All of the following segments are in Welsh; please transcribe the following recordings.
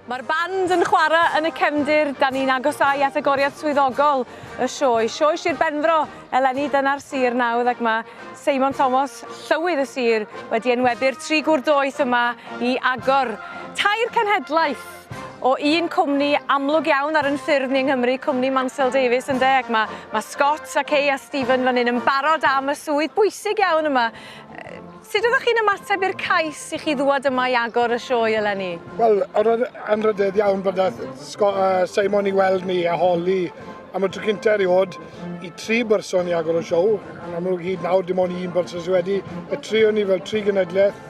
Mae'r band yn chwarae yn y cefndir, da ni'n agosáu at agoriad swyddogol y sioe. Sioe Sir Benfro, eleni dyna'r sir nawdd ac mae Seimon Thomas, llywydd y sir, wedi enwebu'r tri gŵr doeth yma i agor tair cenhedlaeth o un cwmni amlwg iawn ar yn ffyrdd ni yng Nghymru, cwmni Mansel Davies ynde, ac mae, mae Scott a Kay a Stephen fan hyn yn barod am y swydd bwysig iawn yma. Sut oeddech chi'n ymateb i'r cais i chi ddwad yma i agor y sioe eleni? Wel, oedd o'n anrhydedd iawn bod dath Simon i weld ni a holi am y tro cyntaf erioed i tri berson i agor y siow. Yn amlwg hyd nawr dim ond un berson sydd wedi. Y tri o'n ni fel tri genedlaeth.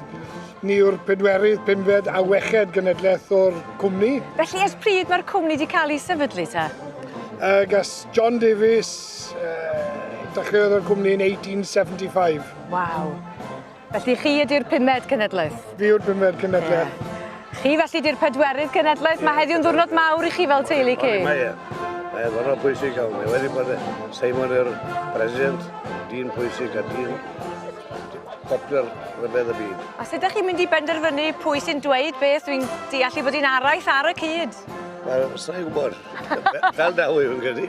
Ni yw'r pedwerydd, pumed a weched genedlaeth o'r cwmni. Felly ers pryd mae'r cwmni wedi cael ei sefydlu te? Gas John Davies dechreuodd y cwmni yn 1875. Waw. Felly chi ydy'r pumed cenedlaeth? Fi yw'r pumed cenedlaeth. Yeah. Chi felly ydy'r pedwerydd cenedlaeth. Mae heddiw'n ddiwrnod mawr i chi fel teulu, Kay. Mae e. Mae e ddwrnod pwysig iawn. Mae wedi bod Simon yw'r president, dyn pwysig a dyn popular rhyfedd y byd. A sut ydych chi'n mynd i benderfynu pwy sy'n dweud beth? Dwi'n deall ei bod hi'n araith ar y cyd. Wel, sa i'n gwybod. Fel daw i, fi'n credu.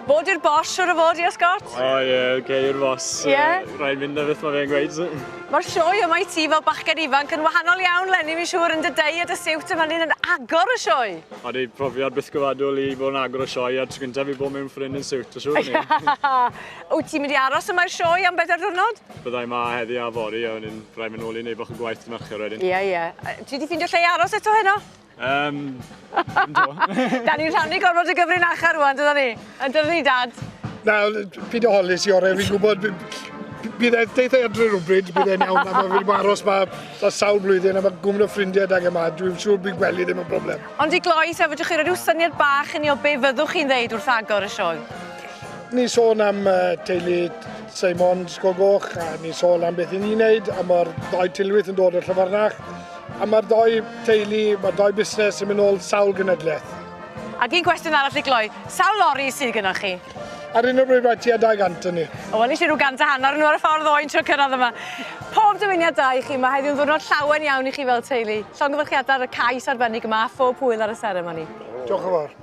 Fo 'di'r boss siŵr o fod, ie Scott? O ie, Kay yw'r boss. Ie? Rhaid mynd â beth mae fe'n gweud. Mae'r sioe yma i ti fel bachgen ifanc yn wahanol iawn 'leni, fi'n siŵr, yn dy dei a dy siwt yn fan hyn yn agor y sioe. Odi, profiad bythgofiadol i fod yn agor y sioe a tro gyntaf i bod mewn ffrind yn siwt, a siŵr ni. Wyt ti'n mynd i aros yma i'r sioe am bedair diwrnod? Byddai 'ma heddi a fory a wedyn rhaid mynd nôl i neud bach o gwaith dy' Mercher wedyn. Ie, ie. Ti 'di ffindio lle i aros eto heno? Yym, yndw. Da ni'n rhannu gormod o gyfrinachau rwan, dydan ni? Yn dydyn ni, Dad? Na, pido holi si orau, fi'n gwybod, bydd e, deith e adre rhywbryd, bydd e'n iawn, a mae wedi bod aros ma dros sawl blwyddyn, a mae gwmwn o ffrindiau dag yma, dwi'n siŵr bydd gwely ddim yn broblem. Ond i gloi, te, fedrwch chi roi rhyw syniad bach i ni o be fyddwch chi'n ddeud wrth agor y sioe? Ni'n sôn am teulu Seimon Sgol Goch, a ni'n sôn am beth i ni'n neud, a mae'r ddau tilwyth yn dod o'r Llyfrnach, A mae'r ddou teulu, mae'r ddou busnes yn mynd nôl sawl genedlaeth. Ac un cwestiwn arall i gloi, sawl lori sydd gynnoch chi? Ar hyn o bryd mae tua 200 yn ni. O wel nes i rhyw gant a hanner nhw ar y ffordd ddoe yn trio cyrraedd yma. Pob dymuniad da i chi, mae heddiw'n ddiwrnod llawen iawn i chi fel teulu. Llongyfarchiadau ar y cais arbennig yma a phob hwyl ar y seremoni. Diolch yn fawr.